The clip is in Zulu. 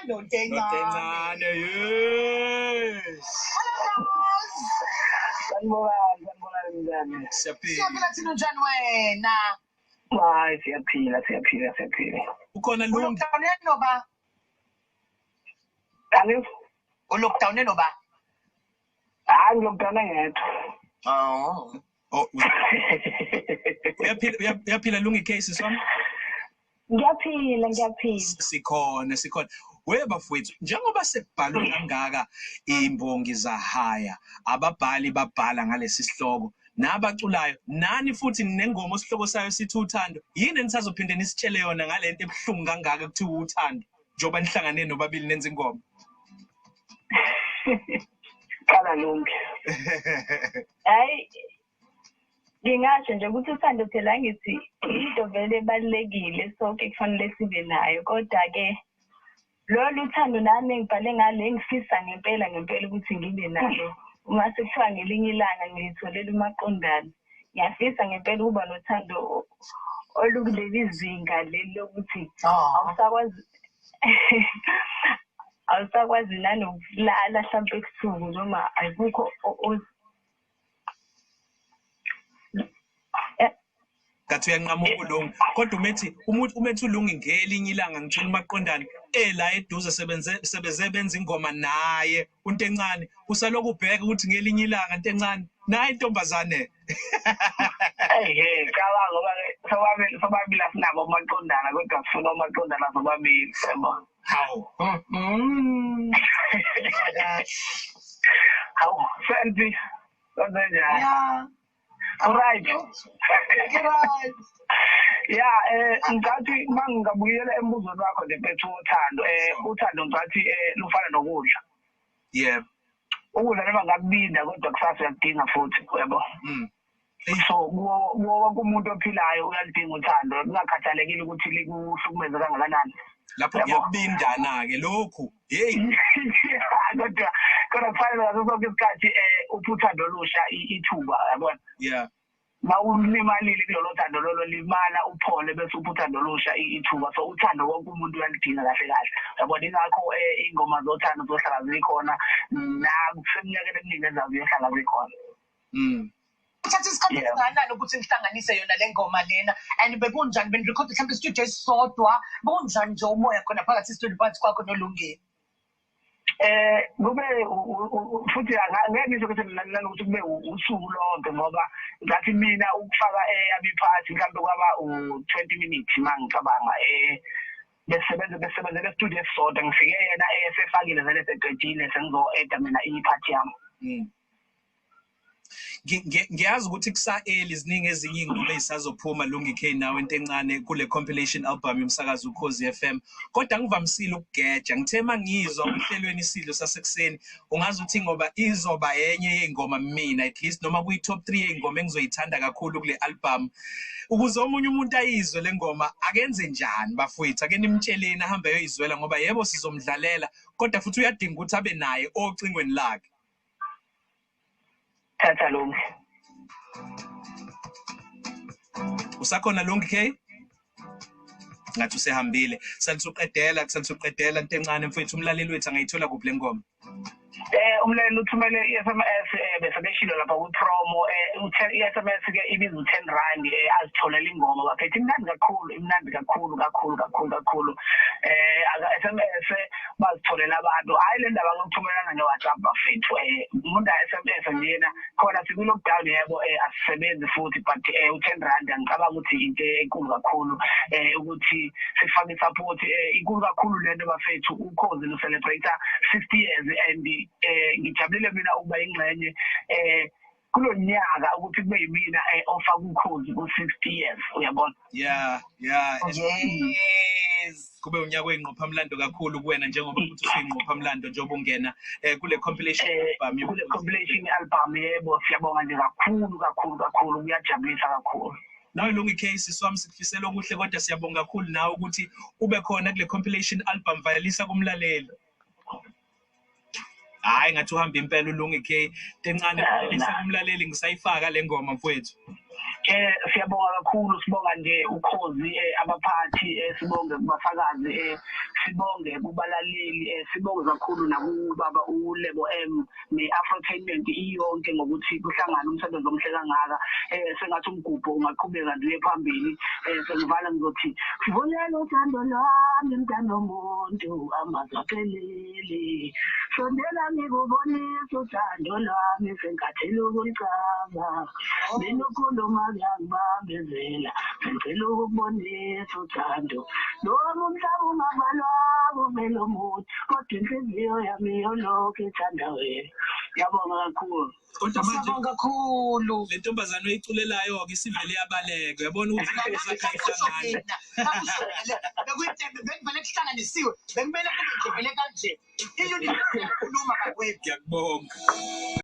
Nontencane. Nontencane, yes. Hello guys. Sanibonani, sanibonani mngani. Siyaphila. Siyaphila thina, unjani wena? Hayi, siyaphila, siyaphila, siyaphila. Ukhona Lungi? Ulockdown noba? Angithi Ulockdown noba? hayi, ngilokudana ngedwa. Oh. Oh, uyaphila, uyaphila Lungi K, siswami? Ngiyaphila, ngiyaphila. Sikhona, sikhona. We bafowethu, njengoba sekubhalwe kangaka imbongi zahaya, ababhali babhala ngalesi sihloko, nabaculayo nani futhi nengoma osihloko sayo sithi uthando. Yini enisazophinde nisitshele yona ngalento ebuhlungu kangaka kuthiwa uthando, njengoba nihlangane nobabili nenza ingoma? Qala Lungi. Hayi, ngingasho nje ukuthi uthando phela ngithi into vele ebalulekile, sonke kufanele sibe nayo, kodwa-ke lolu uthando nami engibhale ngalo engifisa ngempela ngempela ukuthi ngibe nalo, uma sekuthiwa ngelinye ilanga ngiyitholele umaqondana, ngiyafisa ngempela ukuba nothando olukuleli zinga leli lokuthi awusakwazi nanokulala mhlawumpe ebusuku noma akukho Ngathi uyanqamuka uLungi, kodwa umethi umuntu umethi uLungi ngelinye ilanga ngithola umaqondana ela eduze, sebenze sebeze benza ingoma naye uNtencane, usaloku ubheka ukuthi ngelinye ilanga Ntencane naye intombazane. Eh, cabanga ngoba ke sobabili, sobabili asinabo omaqondana, kodwa sifuna omaqondana sobabili, yabo. Hawu. Hawu, Selfie. Kwenzenjani? Yeah. Right. Right. Ya, ngicathi mangingabuyela embuzweni wakho nje mfethu wothando, uthando ngicathi lufana nokudla. Yebo. Ukudla noma ngakubinda kodwa kusasa uyakudinga futhi, uyabo. So kuwo wonke umuntu ophilayo uyalidinga uthando, kungakhathalekile ukuthi likuhlukumeze kangakanani. Lapho Yabo. kuyabindana-ke lokhu, hey. Kodwa kufanele ngaso sonke isikhathi uphe uthando olusha ithuba, yabona. Ma ulimalile kulolo thando lolo, limala uphole bese uphe uthando olusha ithuba. So uthando wonke umuntu uyalidinga kahle kahle, yabona. Ingakho iy'ngoma zothando zohlala zikhona nakuseminyakeni eminingi ezayo ziyohlala zikhona. Uthatha isikhathi esingakanani ukuthi nihlanganise yona le ngoma lena, and bekunjani benirekhode mhlawumbe istudio esisodwa, bekunjani nje umoya khona phakathi istudio phakathi kwakho noLungile? Kube futhi ngeke ngisho ukuthi nanokuthi kube usuku lonke, ngoba ngathi mina ukufaka eyami iphathi mhlawumbe kwaba u-20 minutes mangicabanga. Besebenzele studio esisodwa, ngifike yena esefakile vele seqedile, sengizo-eda mina iphathi yami. Ngiyazi ukuthi kusa-early, ziningi ezinye iy'ngoma ey'sazophuma Lungi K nawe Ntencane kule compilation album yomsakazo Ukhozi FM, kodwa ngivamisile ukugeja, ngithe uma ngizwa uhlelweni isidlo sasekuseni ungazi ukuthi ngoba izoba enye yey'ngoma mina at least noma kuyi-top 3 yey'ngoma engizoyithanda kakhulu kule album. Ukuze omunye umuntu ayizwe le ngoma akenze njani bafowethu? Ake nimtsheleni ahambe ayoyizwela, ngoba yebo sizomdlalela, kodwa futhi uyadinga ukuthi abe naye ocingweni lakhe. Thatha Lungi. Usakhona Lungi K? Ngathi usehambile. Salisuqedela, salisuqedela Ntencane mfethu, umlaleli wethu angayithola kuphi le ngoma? Umlaleli uthumele i-SMS, bese beshilo lapha ku-promo, i-SMS ke ibiza u-10 rand, azitholele ingoma baphethe. Imnandi kakhulu, imnandi kakhulu kakhulu kakhulu kakhulu. Aka SMS bazitholela abantu. Hayi le ndaba yokuthumelana nge-WhatsApp bafethu, umuntu a-SMS njena khona siku-lockdown, yebo, asisebenzi futhi, but u-10 rand angicabanga ukuthi into enkulu kakhulu ukuthi sifake support, inkulu kakhulu lento bafethu. Ukhozi lu celebrate 60 years and ngijabulile mina ukuba ingxenye kulonyaka ukuthi kube yimina ofaka ukhozi ku 60 years, uyabona. Yeah, yeah. Yes. Kube unyaka oyingqophamlando kakhulu kuwena, njengoba futhi usuyingqophamlando njengoba ungena kule compilation album. Kule compilation album, yebo, siyabonga nje kakhulu kakhulu kakhulu, kuyajabulisa kakhulu. Nawe Lungi K, siswami, sikufisela okuhle, kodwa siyabonga kakhulu nawe ukuthi ube khona kule compilation album. Valelisa kumlaleli. Hayi, ngathi uhamba impela uLungi K. Ntencane, valelisa kumlaleli, ngisayifaka le ngoma mfowethu. Siyabonga kakhulu, sibonga nje Ukhozi, abaphathi, sibonge kubasakazi, sibonge kubalaleli, sibonge kakhulu nakubaba uLebo M ne-Afrotainment iyonke ngokuthi kuhlangane umsebenzi omuhle kangaka. Sengathi umgubho ungaqhubeka nje uye phambili. Sengivala ngizothi vulela uthando lwami mntanomuntu, amazwi aphelele, sondela ngikubonise uthando lwami, sengikhathele ukulichaza, mina ukhuluma kuyangibambezela, sengicela ukukubonisa uthando noma umhlaba ungavalwa kuvele omunye, kodwa inhliziyo yami yolokhu ithanda wena. Ngiyabonga kakhulu. Kodwa manje Siyabonga kakhulu. Le ntombazane oyiculelayo-ke isivele yabaleka, uyabona ukuthi Ngakusho ayihlangani. mina, ngakusho vele, bekuvele kuhlanganisiwe, bekumele kube nje vele kanje. I-universe iyakhuluma bakwethu. Ngiyakubonga.